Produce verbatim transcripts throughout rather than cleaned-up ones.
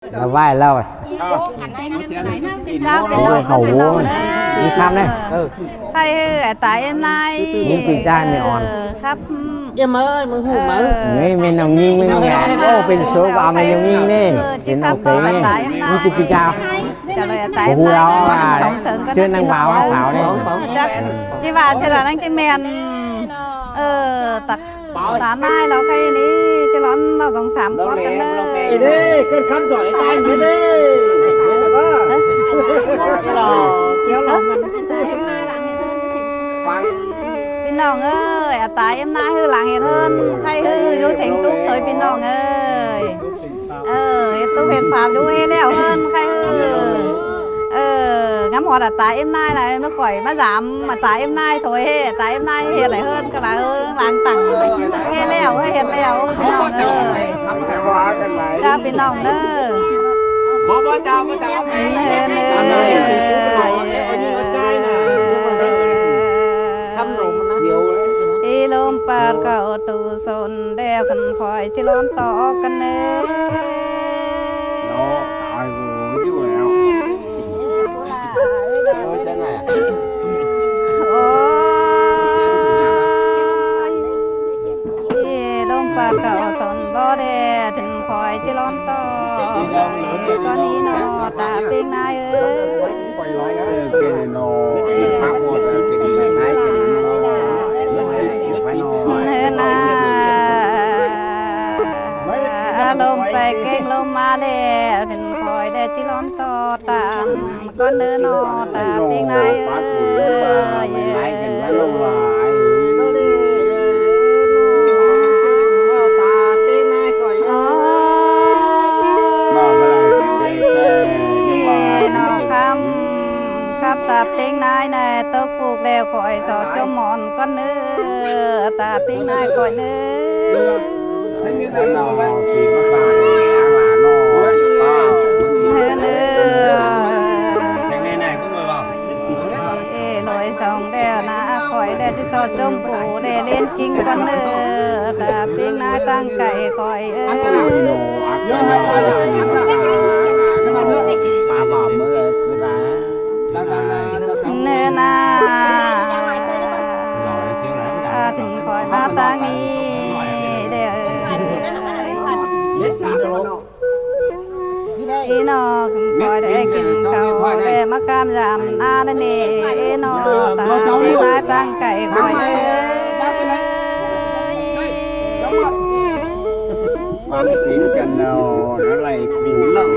Là vai lâu. Chào Ôi, khẩu uống. Đi khám đây. Hay hư, à, tại em lai. Những vị trai mày ỏn. Khắp. Em ơi, mày hù mày. Ờ. Nghe mày nòng nhìn mày nghe. Ô, bên số vào mày nòng nhìn nè. Ờ, chứ bên khắp ok đó là nè. Tại em lai. Những vị trai. Trả lời là tại em lai. Ủa, à, sống sớm có chưa năng báo, báo đấy. Chắc, chứ bà sẽ là đang trên men. Ờ, tặc. Tán lai lo khay ní, chứ lón lo dòng sám quát cân nơ. Ê đê, cơn khám giỏi tai nhé đê. Thế là bác. Hả? Hả? Phí nòng ơi, à, tai em nai hư làng hiệt hơn, khay hư, dú thính túc thôi phí nòng ơi. Ờ, hiệt túc hiệt pháo dú hê lẹo hơn, khay hư. Ờ, ngắm hoạt à tai em nai là em nó khỏi má giảm. Mà tả em nai thôi hê, tả em nai hiệt lại hơn, cái là hơn, làng tẳng. Hê lẹo, hê hiệt lẹo, phí nòng ơi. Chào phí nòng ơi. Bố, bố chào, bố chào. Hê, hê. Ý lôm pạt khẩu tù sôn đeo khăn khỏi chứ lón tỏ cân nê. Nó, ai vô chứ rồi. Ôi, lôm pạt khẩu sôn bó đê, thính khỏi chứ lón tỏ. Con đi nó, ta tiếng nai ơi. Hên à, lôm pay kênh lôm ma đê, thính khỏi đê chứ lón tỏ. Ta con đứa nó ta tiếng ai ơi. Nó khăm khắp ta tiếng nai này tốc phục leo khỏi so cho mòn con đứa ta tiếng nai khỏi đứa. Ê, lối sống đeo nà khỏi đeo chứ so chôm phủ đeo lên kinh con nơ. Ta tiếng nai tăng cậy khỏi ơi. Nơ nà. À, thính khỏi má tăng nghi đeo. Ý nó khỏi đe kinh khẩu đe mắc khám giảm na đe nê. Ý nó ta tiếng nai tăng cậy khỏi. Bác cái đấy. Đây, cháu mượn. Bắn xín cần nào nó lại cũ lắm.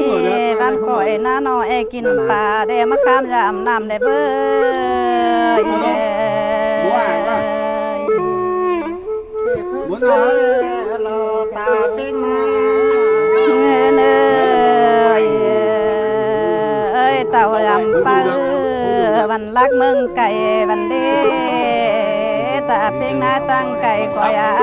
Ôi, bắn khỏi na nó e kinh pa đe mắc khám giảm năm đe bơi. Bố à, bác. Bố à. Ơi, tàu lắm pa ơi, văn lắc mừng cày văn đê, ta tiếng nai tăng cày coi à.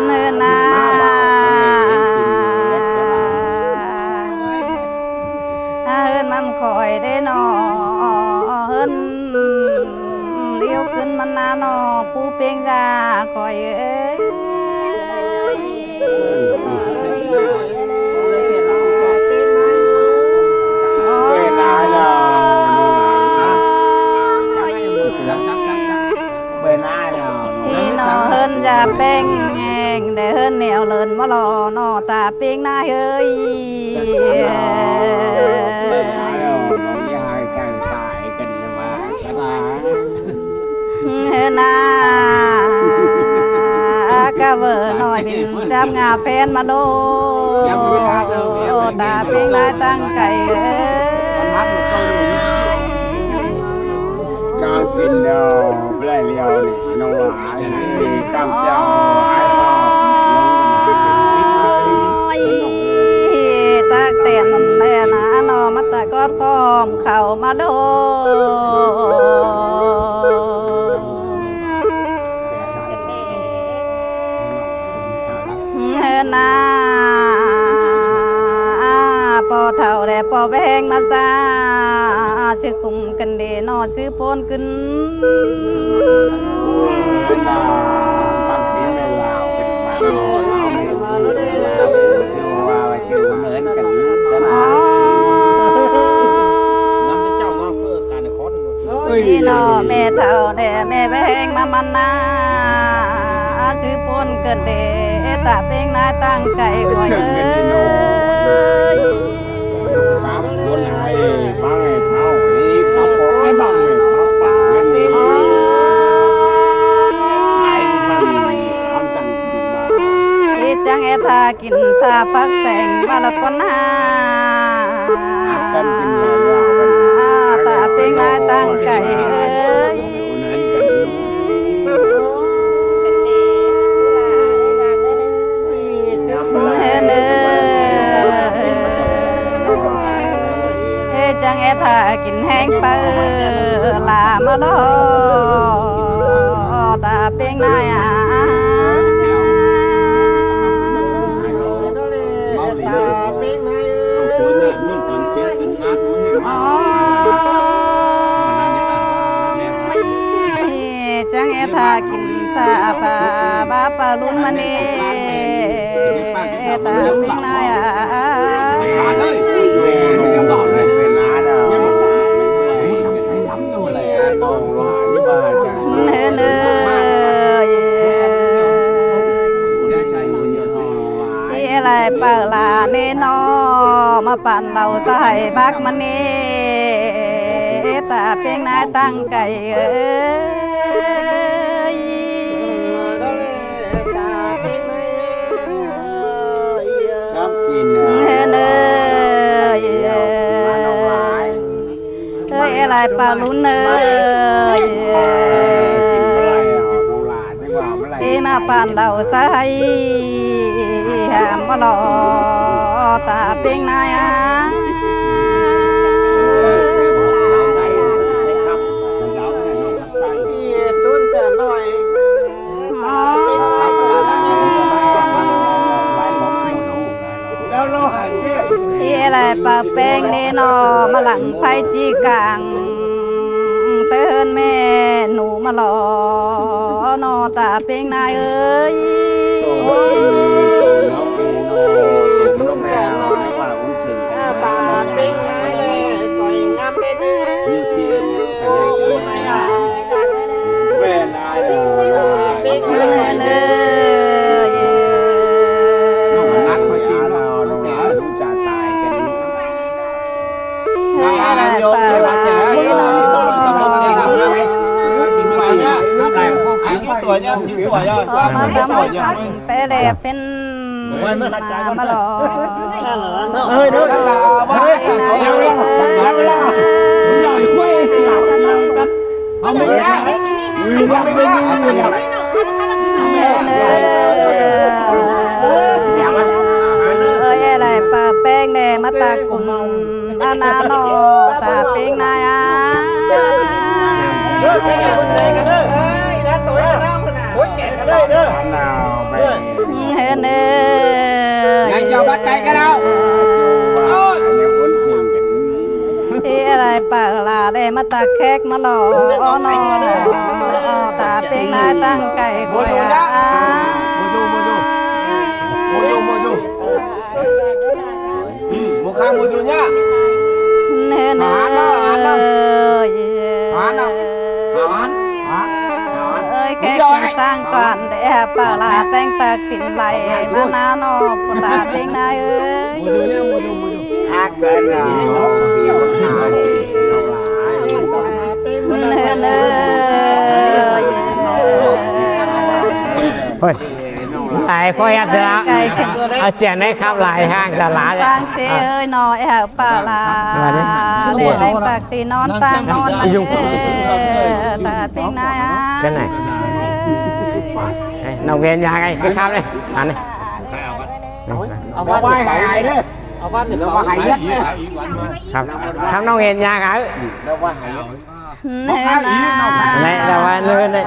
Nơ na. À, hơn mắm khỏi đê nó, hơn yêu cưng mắm na nó, phú piêng ra khỏi ơi. Bên ai nào? Thì nó hơn ra bên, để hơn nẻo lớn mà lo nó ta piêng na hơi. Bên ai nào? Nó mới hai cái tài cần mà. Hên à. Cá vợ nói bình chăm ngà phen mà đô. Ta ping lai tăng cày. Cam kinh đâu, bê lai liao nè, nông lai, cam chao, ai lo. Ôi, ta tiền đen à, nó mà ta có khom khẩu mà đô. Hơn à, po thầu để po beng mà xa, ꞌchư khung căn đê ꞌnọ ꞌchư ꞌpốn ꞌcứn. ꞌNị ꞌnọ ꞌmẹ thảu đe ꞌmẹ ꞌvén ꞌmá ꞌmắn ꞌná, ꞌchư ꞌpốn căn đê ꞌtạ ꞌpéng ꞌnái ꞌtáng cay ꞌcọ ꞌới. ꞌChăng é tha kin sa pắc seng ꞌmá ꞌlạ ꞌcốn ha. ꞌTạ ꞌpéng ꞌnái ꞌtáng cay ꞌới. ꞌChăng é tha kin ꞌhéng pay ꞌlạ ꞌmá ꞌlạ ꞌtạ ꞌpéng ꞌnái a. ꞌChăng é tha kin sa pá báp pá lún ꞌmá ꞌnị ꞌtạ ꞌpéng ꞌnái a. ꞌNớ ꞌnớ. ꞌI lai pă ꞌlạ ꞌnị ꞌnọ ꞌmá păn lảu sai bác ꞌmá ꞌnị ꞌtạ ꞌpéng ꞌnái ꞌtáng cay ꞌới. ꞌNớ ꞌnớ. ꞌI lai pă lún ꞌnớ. ꞌTí ꞌmá păn lảu sai hảm ꞌmá ꞌlạ ꞌtạ ꞌpéng ꞌnái a. ꞌI lai pă ꞌpéng ꞌnị ꞌnọ ꞌmá lăng phái ꞌchí cang ꞌtứ ꞌhướn ꞌmẹ ꞌnụ ꞌmá ꞌlạ ꞌnọ ꞌtạ ꞌpéng ꞌnái ꞌới. Pé đe pên ꞌmá ꞌlạ. ꞌI lai pă ꞌpéng đe ꞌmá ꞌtạ cun ꞌmá ꞌná ꞌnọ ꞌtạ ꞌpéng ꞌnái a. ꞌNớ ꞌnớ. ꞌI lai pă ꞌlạ đe ꞌmá ꞌtạ khék ꞌmá ꞌlạ ꞌnọ ꞌtạ ꞌpéng ꞌnái ꞌtáng cay ꞌcọ ꞌới a. ꞌNớ ꞌnớ. ꞌới khék kin ꞌtáng ꞌquan đe pă ꞌlạ ꞌtếng tặc tin lai ꞌmá ꞌná ꞌnọ ꞌtạ ꞌpéng ꞌnái ꞌới. ꞌNớ ꞌnớ. Ôi, lai khói ép ra. Au chén ꞌnị khắp lai ꞌháng ta lai. ꞌTáng ꞌsê ơi ꞌnọ é pă ꞌlạ. Đe ꞌtếng tặc ti ꞌnón ꞌtáng ꞌnón ꞌmá ꞌlạ ꞌtạ ꞌpéng ꞌnái a. Chén ꞌnị. Ê, ꞌnọng ꞌhên nhạc ơi, cứ khắp đi. Ăn đi. Khắp, khắp ꞌnọng ꞌhên nhạc ơi. ꞌNị, ꞌnị, ꞌnị.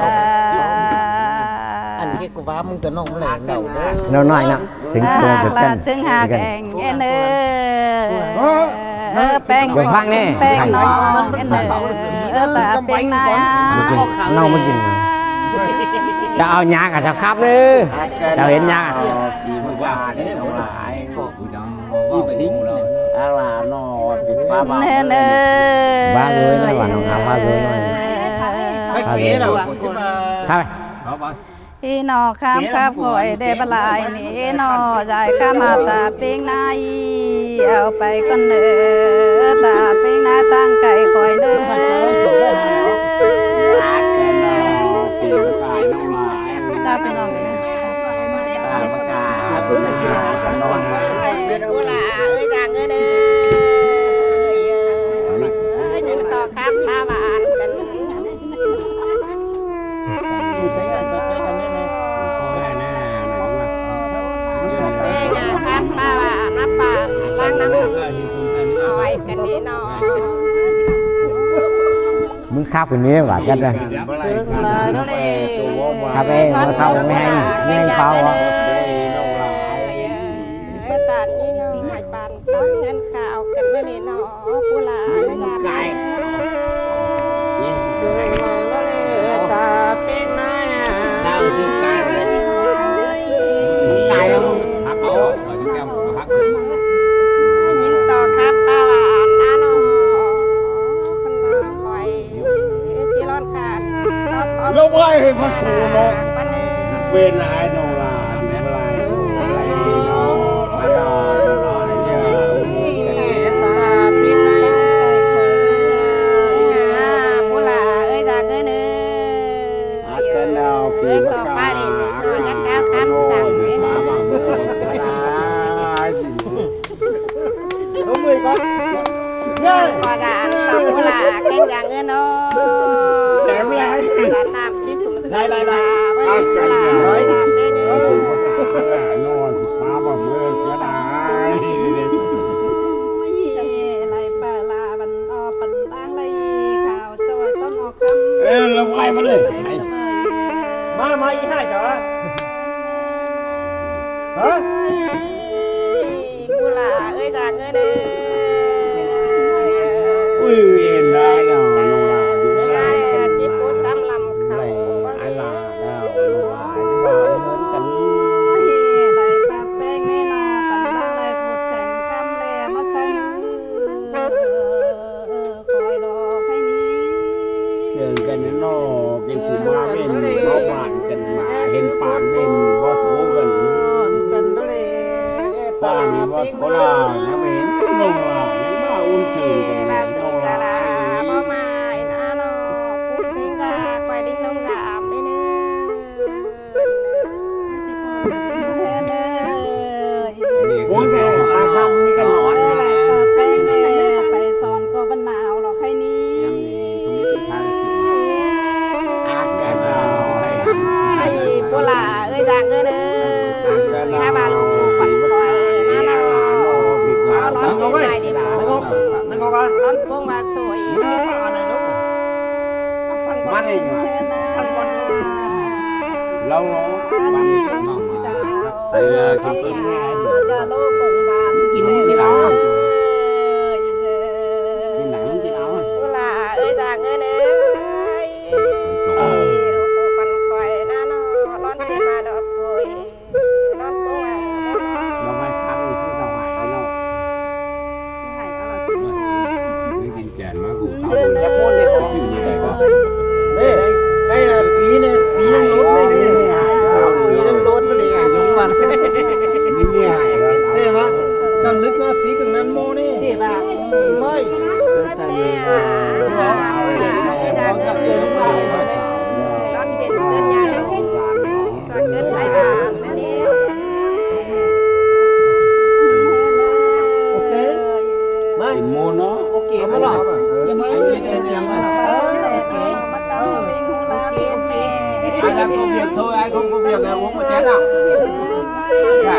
Ăn kia ꞌcọ ꞌva ꞌmứng ꞌtưa ꞌnọng ꞌmá lai ꞌnọng. ꞌNọng ꞌnọi ꞌnọng. Sing ꞌtưa ꞌtưa ꞌlạ căn. Sing hák ꞌkeng ên ơi. เออ แป้ง เดี๋ยวฟังนี่ แป้งน้องเอ็นเดอร์ เออ ตาแป้งนายอ่ะ มันกิน น้องมันกิน จะเอาหยากับเจ้าครับเลย เจ้าเห็นหยา สีมือว่าเนี่ย เอาหลาย เอาหลานนอน ปิดป้าบ้าน แน่เนอะ ว่าเลยนะ ว่าน้องหาว่าเลยหน่อย ว่าเลย ครับ อีหน่อข้ามครับ ข่อยได้บ่หลายนี่ อีหน่อยายข้ามมาตาปิ้งนาอี เอาไปก่อนเด้อ ตาปิ้งนาตั้งไก่ข่อยเด้อ จ้าพี่น้องนะ ตาปากกา เป็นหากันนอน เอ้ย กูหล่าเอ้ย จ้าเงินเอ้ย เอ้ย กินต่อครับ มาหวานกัน เอ้ย อย่าครับ มาว่าน้ำปลาล้างน้ำ เอาไว้กันนี่เนาะ มึงขับกันนี่หว่ากันนะ ครับ เอ้ย มาเข้าไม่ให้ ไม่ให้เป่าอ่ะ เอ้ย ตอนนี้เนาะ ให้ปาน ตอนเงินข้าวกันไม่เลยเนาะ ผู้หลาย ไก่ ตาปิ้งนายอ่ะ ข้าวซื้อไก่เลย ไก่เอา หักเอา เอาซื้อแก้วมาหัก ยินต่อครับ ป้าหวานนะเนาะ คนละคอย ที่ร้อนขาด แล้วไหว้ให้พระสูงเนาะ วันนี้ เป็นไอ้น้องหลาน ผู้หล่าเอ้ย จากเอ้ยเนอะ เอ้ย สองป้านี่เนาะ ยักษ์ก้าวข้ามสั่งเลยเนาะ ลงมือก่อน ก็จะอันต่อผู้หล่าเก่งอย่างเอ้ยเนาะ แหลมแหลม จะนำที่สุด ได้ได้ได้ วันนี้ผู้หล่า เอา สามเมนู นอน ฟ้าบ่เมือก็ได้ ไรปลาลาบันออปันตั้งไรข่าวจอยต้นออกคำ เอ้ย แล้วไหว้มาเลย มา มา อีห้าจ๋า ฮะ ผู้หล่าเอ้ย จากเอ้ยเด้อ อุ้ย เวียนได้เนาะ น้องหล่า อยู่ได้ ได้ จิบผู้ซ้ำลำเขา ไอ้หล่า แล้วหล่า ที่ว่าเหมือนกัน ได้ปะแป้งแน่นอน ปันดังได้พูดแสงคำแลมาใส่ เออ คอยรอให้นี้ เสียงกันเนาะ เป็นสุมาเป็นเบาหวานกันมา เห็นปานเป็นบ่โทกัน กันทะเล ปานนี่บ่โทลายังไม่เห็นลงมา ยังมาอุ่นซื่นกัน ลาสุกะลาบ่มาอินอาโน ปุ๊บเมงกา ควายลิ้นลงสามได้เนื้อ โอ้ย แต่ปลาคำมีกันหลอน ไปสอนก็มันหนาวหรอกใครนี้ อากาศหนาว ไอ้ผู้หล่าเอ้ย จากเอ้ยเด้อ ถ้าบาลูกผู้ฝันคอยนะเนาะ เอาร้อน เอาไว้ ไปดีกว่า นั่งเอา นั่งเอากัน ร้อนโป่งมาสวย มาเอง เรา ไปเลย กิน กิน กิน กินเอา กินไหนมันกินเอา ผู้หล่าเอ้ย จากเอ้ยเอ้ย ลูกผู้ฝันคอยนะเนาะ ร้อนขึ้นมาดอกโวย ร้อนโป่งมา เราไม่พักอยู่ที่สวายเนาะ ไม่กินแจนมากกูเขา เดี๋ยวพูดเลย ชื่อนี้อะไรวะ นี่ ใกล้ละปีเนี่ย ปียังลดเลย ปียังลดเลย ยังวัน นี่เนี่ยหายแล้ว เท่ปะ ต้องนึกว่าพีคกับนั้นโมนี่ เท่ปะ ไม่ ร้อนเป็นเพื่อนยายลง จอดเกินไปบ้านนั่นเอง โอเค มา เป็นโมเนาะ โอเคมาหรอ ยังไม่ได้เตรียมมาหรอ เออ โอเค มาเจ้าเป็นหูลาเป็นแม่ ไอ้นั่นก็เพียงเท่าไอ้คนก็เพียงไอ้วงมาแจ้งอ่ะ ค่ะ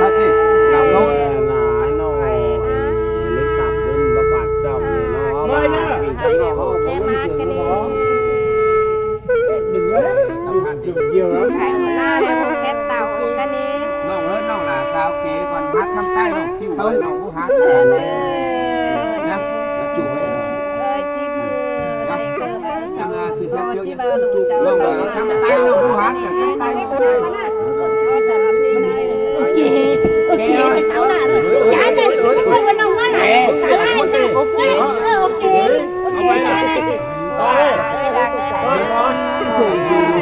ถ้าที่เราโน้น หลายหน่อย เล็กตับเล่นบ่ปากเจ้าเลยเนาะ ไม่นะ โอเค มากันนี่ ดึงเลย ทำงานจุดเดียวแล้ว ไข่หัวหน้าเลย ผมแค่เต่ากันนี่ น้องเอ้ย น้องหลานสาวเก๋ก่อน ฮักทำใต้ น้องชิวเอ้ย น้องผู้ฮัก เออ Ơ, ꞌchí ꞌva ꞌlụk chaư. ꞌNọng ꞌcọ khắm tai ꞌnọng ꞌhụ hák, khắm tai ꞌnọng ꞌhụ tai. Ok, ok, cái sáu là rồi. Chán này, không có nông quá này. Ơ, ok, ok. Ơ, ok. Ơ, ơ. Ơ, ơ. Ơ, ơ, ơ, ơ, ơ, ơ.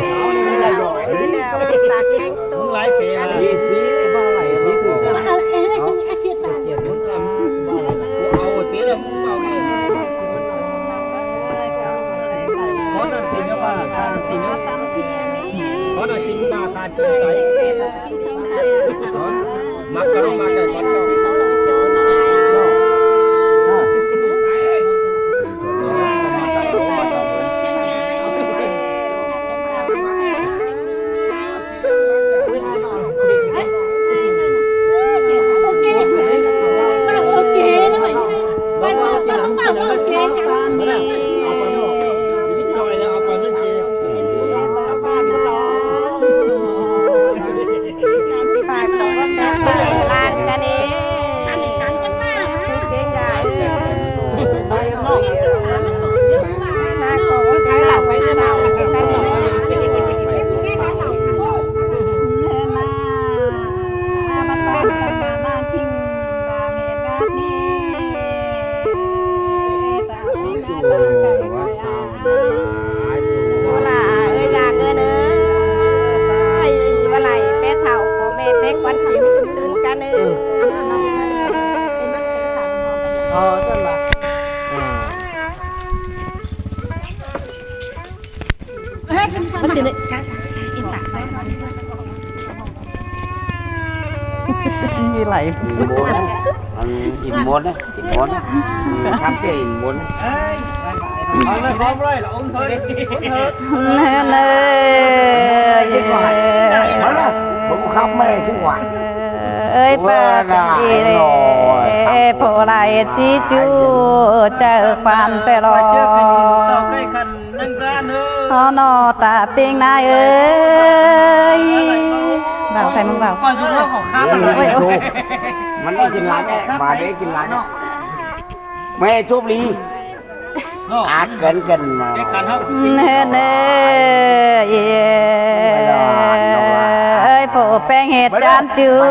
Khói nọ tính nó bà khan tính nó. Khói nọ tính bà khan tính đấy. Đó. Mắc cái đó mắc cái con. Ôi, ơi, già ngơ nơ. Ơi, bá lai, bé thảo, bố mẹ, bé con chim, sưn cá nơ. Ờ, sao mà? Bắt chị đấy, sáng. Như lạy. Ăn im môn á. Im môn. Ừ, khắp cái im môn. Ăn nó khóm rồi là ôn thôi. Ôn thôi. Nơ, nơ. Nó là, không khắp mẹ sinh hoạt. Ơi, ôi, bà, là cái gì đấy? Ê, phổ lại, si chú, chào khoan tê lo. Tao cái khăn năng ra nữa. Nó, nó, ta ping nai ơi. Bảo thầy mong bảo. Coi dùng nó khổ khăn. Ôi, ôi. Mắn đi kinh lắng ấy, bà đấy kinh lắng ấy. Mẹ chụp đi. Nó. Ác cấn cấn mà. Cái khăn hốc. Nơ, nơ, ơi, phổ peng hết chán chịu,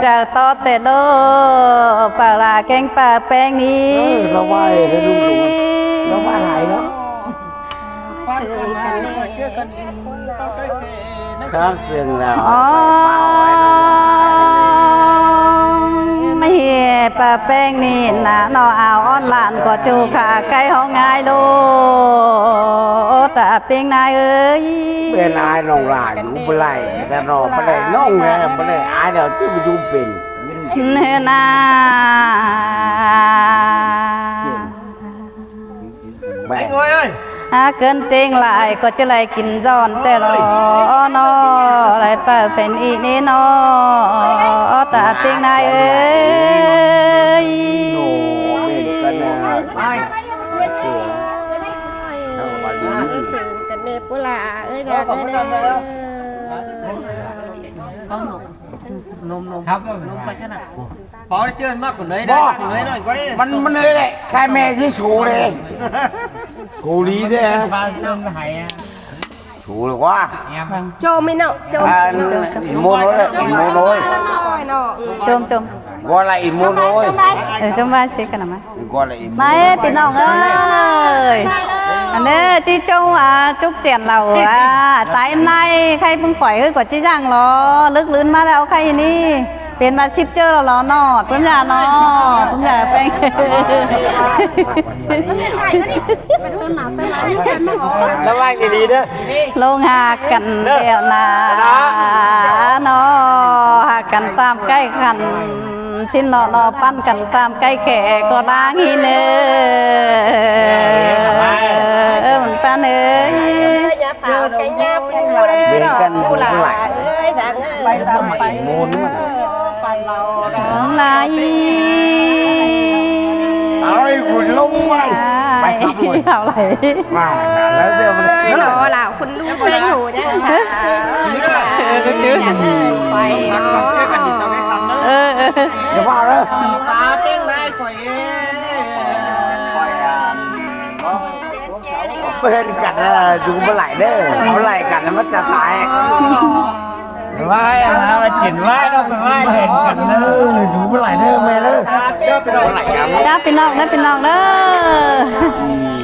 chào to tê đô, bà là kênh bà peng đi. Ơ, nó vai, nó đúng rồi. Nó vai hại nó. Sương cà nê. Khắp sương nào. Ơ, mẹ hiê bà peng ni nả nó áo ón lạn của chú khả cái hông ai đô. Ơ, ta ping nai ơi. Bên ai nông lạn, cũng bê lai, ta nó bê lai nông nè, bê lai ai đâu chứ bê chú pin. Nè nà. Anh Ngôi ơi. Há cơn têng lai ꞌcọ ꞌchí lai kin ꞌdọn ꞌtẹ lo ꞌnớ, lai páo pên ꞌnị ꞌnớ, ta ping nai ơi. Ơi, sướng cà nê pú la, ơi, gà ơi. Nôm, nôm. Nôm, nôm. Nôm, nôm. Páo đi chơn mắc của nấy đấy, của nấy nói qua đi. ꞌMắn, ꞌmắn ơi đấy, khai mẹ chứ sú đấy. Sú đi đấy. Sú là quá. Chôm ꞌmí ꞌnọ, chôm. À, ỉn môn thôi, ỉn môn thôi. Chôm, chôm. Gọi là ỉn môn thôi. Chôm ꞌvái. Ơ, chôm ꞌvái xí cái nào mà. Gọi là ỉn môn. Mai, ꞌpi ꞌnọng ơi. Ăn ꞌnị, ꞌchí chôm, à, chúc chén lẩu, à, tai ꞌnị, khay ꞌpứng khỏi ꞌhứ ꞌcọ ꞌchí dáng lo, lước lưn ꞌmá ꞌlẹo khay ꞌnị. Pên ꞌva síp ꞌchớ lo lo ꞌnớ, ꞌpứng dá ꞌnớ, ꞌpứng dá peng. Lông hák căn ꞌlẹo ꞌnớ, ꞌnớ, hák căn tam cái khăn, ꞌchí ꞌnớ ꞌnớ păn căn tam cái khé ꞌcọ đang ꞌhí ꞌnớ. Ơ, ꞌmắn păn ơi. Pháo cái nhà phu đấy. Bên căn phu lại. Ơi, dáng ơi. Lai. Ơi, ui, lông mày. Mày khắp rồi. Hảo lai. Mà, mà, lấy rượu mà. Ơi, nó là con lũ bên hồ nhá. Ơ, cái chứ. Dáng ơi, quay nó. Ơ, ơ. Đừng vào đó. Tá bên này quay. Quay, à, có, có เพื่อนกันนะอยู่เมื่อไหร่เด้อเมื่อไหร่กันนะมันจะตาย ไหว้อะไรมากินไหว้เราไปไหว้เห็นกันเด้ออยู่เมื่อไหร่เด้อแม่เด้อ เมื่อไหร่ครับ จ้าพี่น้องนะพี่น้องเด้อ